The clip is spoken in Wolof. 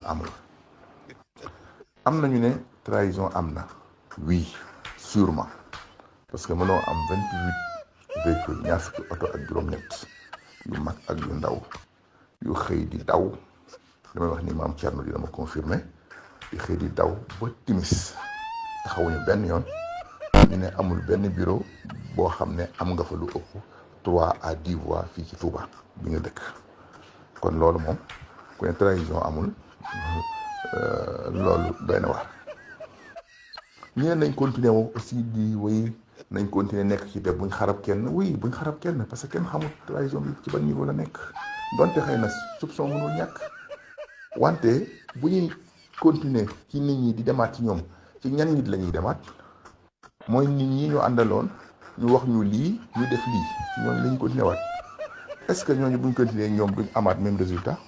amul. am nañu ne trahison am na oui sûrement parce que mënoo am 28 véhicules ñaar fukki oto ak juróom-ñett yu mag ak yu ndaw yu xëy di daw damay wax ni maam Thierno di dama confirmé di xëy di daw ba timis taxawuñu benn yoon ñu ne amul benn bureau boo xam ne am nga fa lu ëpp 3 à 10 voix fii ci Touba bi nga dëkk kon loolu moom ku ne trahison amul loolu doy na waar. ñeneen nañ continuer aussi di wéy nañ continuer nekk ci def buñ xarab kenn oui buñ xarab kenn parce que kenn xamul trahison bi ci ban niveau la nekk donte xëy na soupçon mënul ñàkk wante bu ñuy continuer ci nit ñi di demaat ci ñoom ci ñan nit la ñuy demaat mooy nit ñi ñu àndaloon ñu wax ñu lii ñu def lii ci ñooñu la ñuy continuer waat est-ce que ñooñu buñ continuer ñoom duñ amaat même résultat.